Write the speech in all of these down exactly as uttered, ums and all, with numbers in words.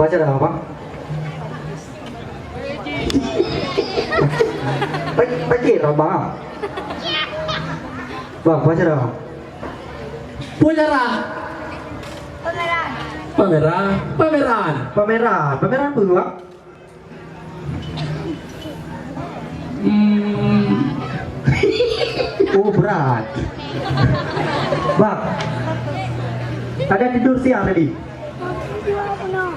Acara apa? Pa-, pakcik lah, Bang. Bang, apa acara? Peue acara? Pameran. Pameran. Pameran. Pameran peue, Bang? Hmm. Oh, berat. Bang, ada tidur siang tadi?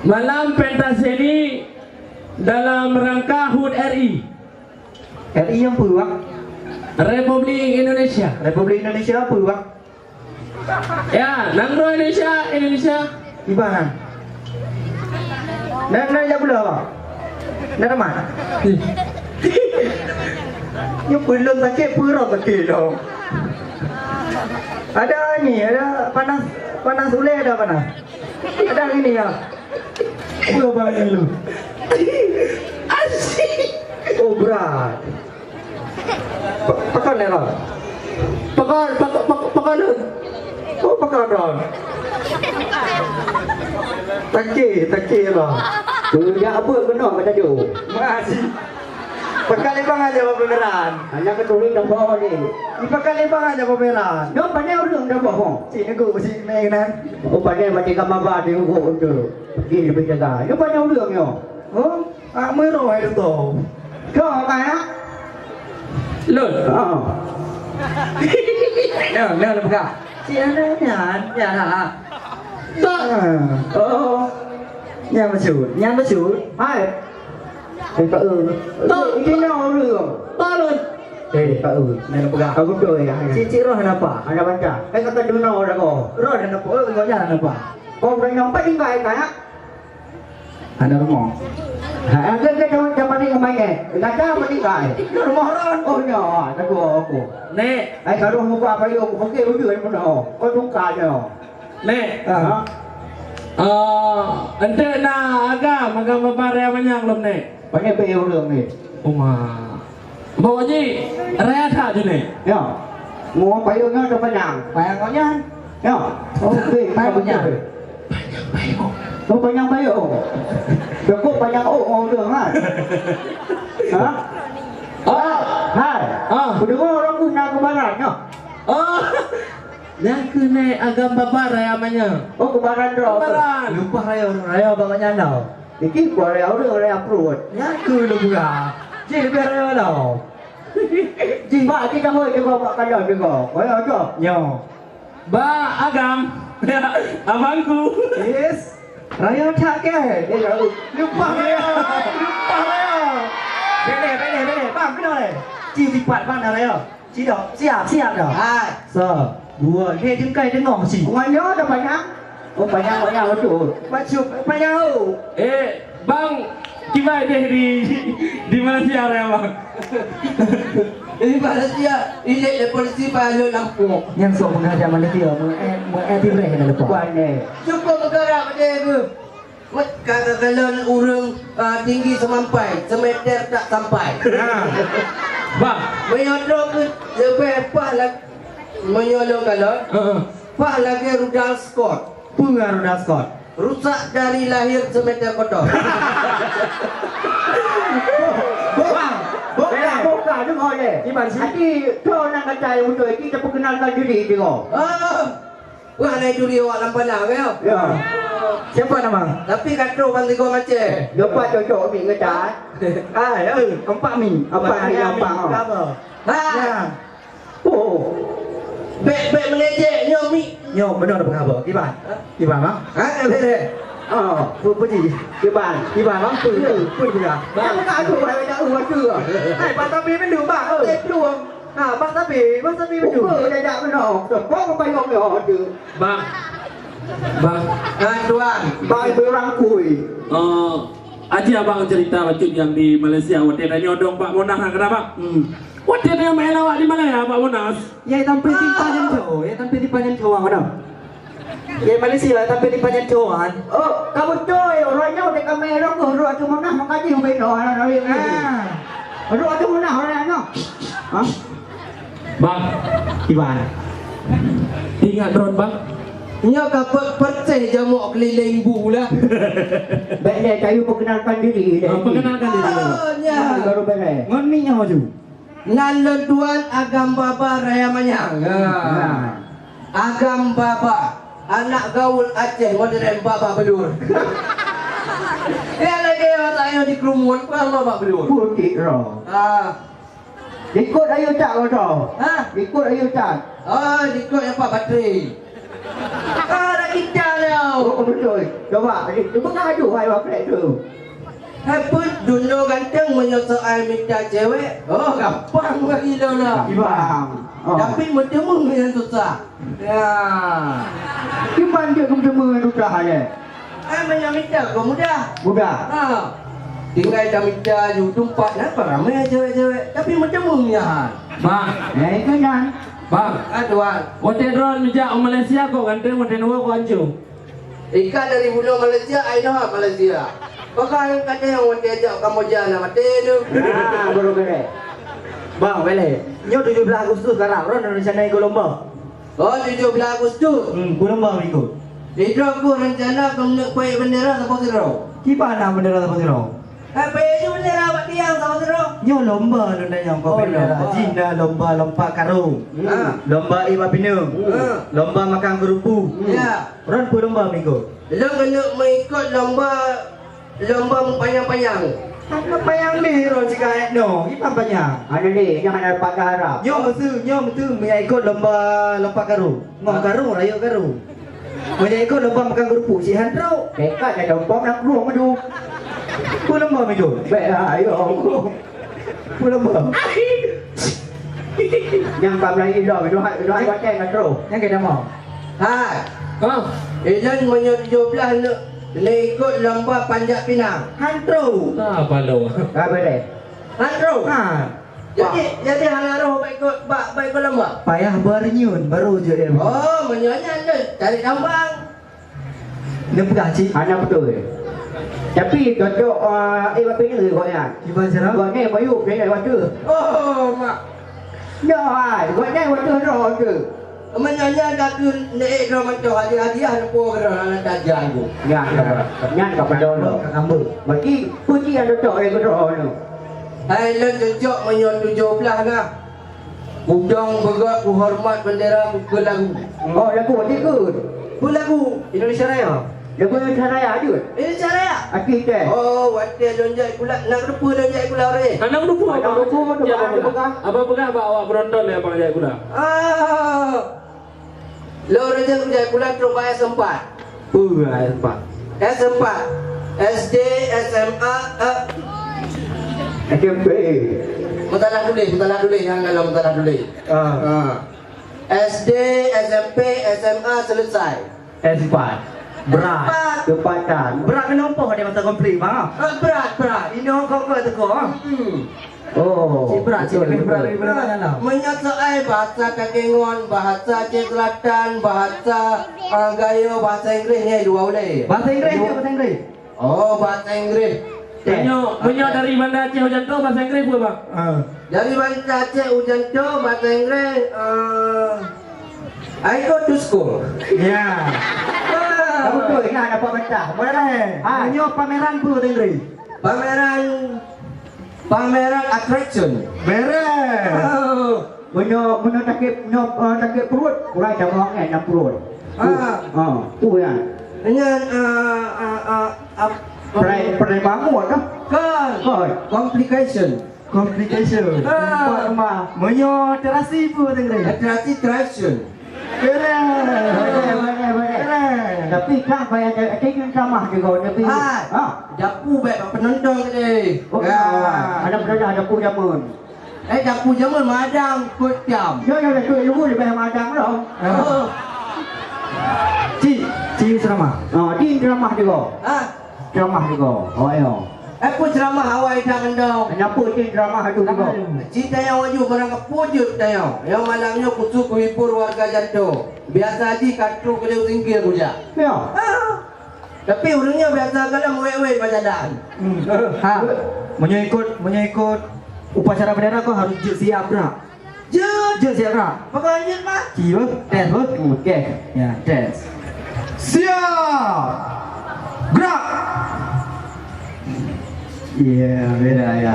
Malam pentas seni dalam rangka hut R I. R I nyang peue, Bang? Republik Indonesia. Republik Indonesia peue, Bang? Ya, nanggroe Indonesia, Indonesia. Iban. Nan, nan jak bula, Bang? Nan teman? Nyoe peulom sakét, peurok sakét dong. Ada ni, ada panas, panas ulèe ada panas. Ada ni ya. Peue bang ni lu? Asyik. Oh, berat. Pe-, pekan ya, Bang? Pekan, pek-, pek-, pekan, Lun. Oh, pekan, Bang. Taki, taki, Bang. Kujak apa kena kat tajuk? Masih. Pekan Libang aja pameran. Hanya ketuhi dah bawa ni. Di Pekan Libang aja pameran. Nyoe pandai ureueng dah bawa. Si negu, si meng nan. Oh, pandai mati ka maba di ugo tu. Pergi lebih jaga. Nyoe pandai ureueng nyoe. Oh? Ah, meurôh hai tu. Kau kaya? Lôn. Ha. Nah, nah, nah, pegang. Si anak nyan, nyan, ha. Tak. Ah. Oh. Nyan maksud, nyan maksud. Hai. Hai, Pak, eh. Tak. Ini nak orang. Tak, Lôn. Eh, Pak, eh. Nyan pegang. Kau betul ya. Cicik roh kenapa? Ada baca. Eh, kata dulu orang kau. Roh kenapa? Eh, kau jangan kenapa? Kau berani nampak tinggal kaya? Hana rumoh. Ha, ada ke kawan zaman ni umai ke? Gata meninggal. Rumoh ron. Oh, nya, tak tahu aku. Nek. Ai, kalau muka apa yuk? Okey, udah, mana? Oh, kau suka je. Nek. Ha? Ah, ente na agam, agam baba raya manyang lom, Nek. Banyak pe urang ni. Uma. Bawa ji, raya that tu ni. Ya. Mau payung nyoe atau panjang? Panjang kau nyan. Ya. Oh, okey, panjang panjang. Payung. Oh, panjang payung. Cukup panjang oh, oh, tu, ha. Ha? Ah. Hai. Ah. Kudengar orang tu nak ke barat, ya. Oh. Nyang keuneuk agam baba raya manyang. Oh, kebaran droe. Kebaran. Lumpah raya, raya bak nyan tau. Niki kuah raya ureueng, raya pruet. Nyan keuh lôn peugah. Jih leubeh raya tau. Jih. Bak kita hôi teuka bak kandang teuka. Raya tu. Nyo. Bak agam. Abangku. Yes. Raya that ke? Lumpah raya. Lumpah raya. Beleh, beleh, beleh. Bang, keunoe. Ci sipat bang dah raya. Sidok, siap, siap dah. Hai. Sa, dua, lhèe jengkai teungoh si. Ngon nyoe dah banyak. Oh, banyak, banyak betul. Maksud, banyak, oh. Eh, bang, kibai deh di, di Malaysia raya, bang. Di Malaysia, ini le polisi baru nampak. Nyang sok mengajar Malaysia, me-, eh, me-, eh, tibreh dah lepas. Bukan, eh. Cukup negara pada aku. Wet ka kalon ureueng, ah, tinggi seumampai, semeter tak sampai. Ha. Bah. Meunyoe droe keuh leubeh paih lag-, meunyoe lôn kalon, heeh, paih lagèe rudal Scott. Peue rudal Scott? Rusak dari lahir semeter kotor. Bang, bang, bang, deungoe lé. Gimana sih? Hati kau nak kata yang betul, kita perkenalkan diri, tengok. Ah. Wah, naik duri awak lam panas, kan? Ya. Siapa nama? Tapi katong bang tiga macam. Dapat cocok mi ngecat. Ah, ya. Empat mi. Empat mi, empat. Apa? Ha. Ya. Oh. Bek, bek mengejek nyo mi. Nyo benar apa khabar? Kiban. Ha? Kiban, bang? Ha, bek, bek. Oh, pu-, puji. Kiban. Kiban, bang. Pun, pun, pun, pun. Bang. Apa tak aku, bang, tak aku, aku. Hai, patah mi mendung, bang. Oh. Teh peluang. Ha, bang sapi, bang sapi baju. Buka dah jak kena. Kau payung dia ada. Bang. Bang. Ha, tuan. Bang berangkui. Oh, aja abang cerita bacut yang di Malaysia. Watèe tanyoe dong Pak Monas, kenapa? Hmm. Watèe tanyoe main awak di Malaysia, Pak Monas. Ya, tampil di Panjang Jawa. Ya, tampil di Panjang Jawa, kenapa? Di Malaysia, tapi di Panjang Jawa, kan? Oh, ka beutôi, ureueng nyoe di kamera keuh, ureueng ateueh Monas meukaji ubé nyoe, aneuk-aneuk. Ah. Ureueng ateueh Monas, ureueng nyoe. Hah? Bang. Iban. Ingat droen, Bang? Nyoe ka pe-, perceh jamok keliling bu lah. Bèk lé, kayu perkenalkan diri deh. Ah, perkenalkan diri dulu. Oh, nya. Baru bèk lé. Ngon mi nyoe ju. Nan lôn tuan Agam Baba Raya Manyang. Ha. Ha. Agam Baba, anak gaul Aceh modern Baba Belur. Ya lagèe masa ayo di Kerumun, peue Baba Belur. Putih roh. Ha. Ikot ayo cak kau tu. Ha? Ikot ayo cak. Oh, ikot yang pak bateri. Ah, dah kita dah. Oh, betul. Coba, cuba kau aju hai wakrek tu. Hai pun dunia ganteng meunyoe soal minta cewek. Oh, gampang bagi lo lah. Gampang. Oh. Tapi meutemu yang susah. Ya. Cuman dia kena temukan susah aja. Eh, meunyoe mita keu mudah. Mudah. Ha. Tinggai tamita ju tumpat nyan, ramé cewek-cewek. Tapi macam mana nyan? Bang. Eh, itu nyan. Bang. Ah, tuan. Watèe droeneuh jak u Malaysia kok ganteng, watèe neuwoe kok hancô. Ikan dari bunoe Malaysia, ai noh Malaysia. Pakon kata nyang watèe jak Kamboja na maté tu. Ah, baru kena. Bang, boleh. Nyoe tujuh belas Agustus sekarang, droeneuh rencana ikut lomba. Oh, tujuh belas Agustus. Hmm, peue lomba meuikot? Sidroe ku rencana keuneuk peuék bendera saboh sidroe. Kiban na bendera saboh sidroe? Eh, peuék ju bendera bak tiang saboh sidroe. Nyoe lomba lôn tanyong keu bendera. Oh, lomba. Jih na lomba lompat karông. Hmm. Ha. Lomba ék bak pineung. Hmm. Lomba makan kerupu. Hmm. Ya. Droen peue lomba meuikot? Lôn keuneuk meuikot lomba Lomba meupanyang-panyang. Meupanyang lé roh jika ayat nyoe, ipan panyang. Hana lé, nyoe hana dapat ke harap. Nyoe meusu, nyoe meusu, meunyo ikot lomba lompat karông. Ngon karông, rayeuk karông. Meunyo ikot lomba makan keurupuk, si han trok. Dekat dah dompom nak keurung madu. Peue lomba meuikot? Bèk lah, ayo. Peue lomba? Nyang ka meulayi lom, dua, dua batèe ka trok. Nyang ka damong. Hai. Ha? Ilôn meunyoe tujoh blaih neuk, neuk ikot lomba panjat pinang. Han trok. Ha, balo. Ka beureh. Han trok. Ha. Jadi, jadi hana roh bak ikot, bak, bak ikot lomba? Payah beureunyun, baru jeuet ilmu. Oh, meunyoe nyan lôn cari tambang. Neupeugah cit. Hana beutôi. Tapi cocok, ah, eh, bak pineung gobnyan. Kiban cara? Gobnyan bayu pineung watèe. Oh, mak. Nyoe hai, gobnyan watèe droe tu. Meunyoe nyan ka keu neuék droe mantong hadiah-hadiah neupo keudroe hana tajak ibu. Nyan ka, nyan ka padahai. Ka kambeueng. Berarti peuti nyang cocok lé keudroe nyoe. Hai lôn cocok meunyoe tujoh blaih na. Kudong beugöt kuhormat bendera kukheun lagu. Oh, lagu até kheun. Peue lagu? Indonesia Raya. Lagu Indonesia Raya jeuet. Indonesia Raya. Até teh. Oh, watèe lôn jak sikula, na keuneuk peue lôn jak sikula, Bre? Hana keuneuk peue, Abang. Hana keuneuk peue, Abang peugah. Abang peugah bak awak penonton lé, Abang jak sikula. Ah. Lôn rasa kujak sikula trok bak S empat. Peue S empat? S empat. S D, S M A, eh. S M P. Meusalah tuléh, meusalah tuléh, nyang dalam meusalah tuléh. Ah. Ah. S D, S M P, S M A selesai. S empat. Berat. S empat. Kepatan. Berat keunoe poh di masa konflik, Bang. Ah, berat, berat. Inoe kok-kok teuka, ah. Hmm. Oh, cit berat, cit betul, lebih berat, betul. Lebih berat dalam. Meunyoe soai bahasa Takengon, bahasa Aceh Selatan, bahasa, ah, Gayo, bahasa Inggréh nyan dua ulèe. Bahasa Inggréh, bahasa Inggréh. Oh, bahasa Inggréh. Meunyoe, meunyoe dari Banda Aceh u Janto, bahasa Inggréh peue, Bang? Ah. Dari Banda Aceh u Janto, bahasa Inggréh, ah, I go to school. Ya. Ah. Betul, ingat dapat pecah. Boleh. Ah. Meunyoe pameran peue bahasa Inggréh? Pameran Pameran attraction. Beres. Oh. Meunyoe, meunyoe sakét, meunyoe, eh, sakét pruet, urai tamong, eh, lam pruet. Ah. Ah, tu ya. Dengan, ah, ah, ah, ap-, Perai, perai bangun kah? Kan. Kan. Complication. Complication. Ah. Empat rumah. Meunyoe terasi peue tengah? Terasi traction. Keren. Boleh, boleh, boleh. Keren. Tapi kan payah ada, ada yang ceramah juga, Nabi. Ha. Ha. Dapu baik bak penonton tadi. Oh, ya. Ada penonton, ada dapu jamun. Eh, dapu jamun madang kot jam. Ya, ya, ya, tu ilmu lebih madang lah. Oh. Ci, ci ceramah. Ha, di ceramah juga. Ha. Ceramah juga. Oh, ya. Eh, peue ceramah awai that mantong. Kenapa cit ceramah tu juga? Ci tanyong laju, barang ka peue jeuet tanyong. Nyang malam nyoe khusus kuhibur warga Janto. Biasa jih ka trok keudéh singkir kujak. Ya. Ha. Tapi ureueng nyoe biasa galak meuwét-wét bak jalan. Hmm. Ha. Meunyoe ikot, meunyoe ikot upacara bendera kau harus jeuet siap brak. Jeuet. Jeuet siap brak. Pakon jeuet, Mak? Ci, beuh. Tes, beuh. Hmm, tes. Ya, tes. Siap. Gerak. Ya, beda ya.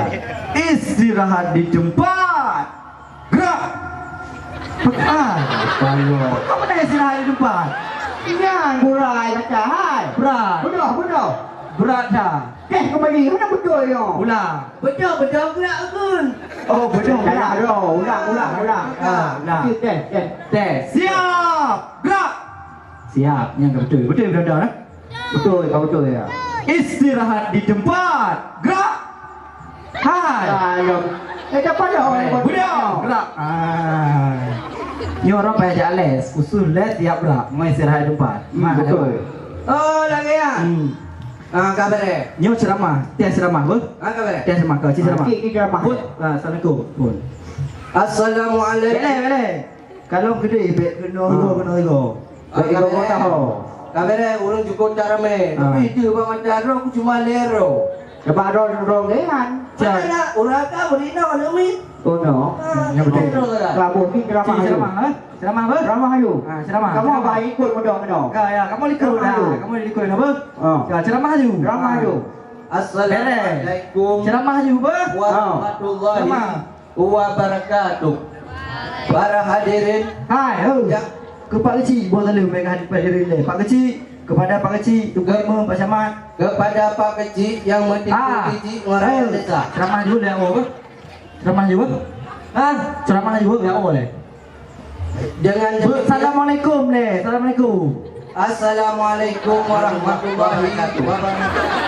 Istirahat di tempat. Gerak. Ah, payah. Kok pernah istirahat di tempat? Nyan gurai macam hai. Berat. Bedoh, bedoh. Berat dah. Eh, kembali. Mana betul nyo? Ulang. Betul, betul gerak, Gun. Oh, betul gerak. Ulang, ulang, ulang. Ah, ulang. Tes, tes, tes. Siap. Gerak. Siap. Nyan ka betul. Betul, betul, betul, eh? Betul, ka betul, ya. Istirahat di tempat. Gerak. Hai. Ayo. Eh, dapat dah orang. Hai. Budak. Gerak. Ah. Nyoe orang payah jak les. Khusus les siap gerak. Mai istirahat di tempat. Hmm, betul. Oh, lagi ya? Hmm. Ah, ka bereh. Nyoe ceramah. Tes ceramah, beuh? Ah, ka bereh. Tes ceramah, kau cik ceramah. Cik, cik ceramah. Beuh. Ah, assalamualaikum. Assalamualaikum. Beleh, beleh. Kalau gede, bek kena higo, kena higo. Bek higo kau tahu. Ka bereh, ureueng cukôp tak ramé. Ah. Tapi itu bak mata roh, aku cuma lero. Sebab roh, roh lehan. Mana nak, urang ka beri no, nak mi. Oh, no. Ah, yang betul. Lero lah. Kamu ni ceramah. Cik ceramah, eh? Ceramah apa? Ceramah ayu. Ah, ceramah. Kamu apa ikut mudah kena? Ya, ya, kamu ikut. Ceramah ayu. Kamu ikut apa? Ah. Ya, ceramah ayu. Ceramah ayu. Assalamualaikum. Ceramah ayu apa? Warahmatullahi wabarakatuh. Para hadirin. Hai, ho. Ya. Ke Pak Kecik, buat lalu mereka hadir Pak Kecik ni. Pak Kecik, kepada Pak Kecik, Tuan Imum, Pak Camat. Kepada Pak Kecik yang mengikuti Ah. Ngurah Eh, Desa. Ceramah dulu ya, apa? Ceramah juga? Ha? Ceramah juga ya, apa leh? Dengan demikian Assalamualaikum leh. Assalamualaikum. Assalamualaikum warahmatullahi wabarakatuh.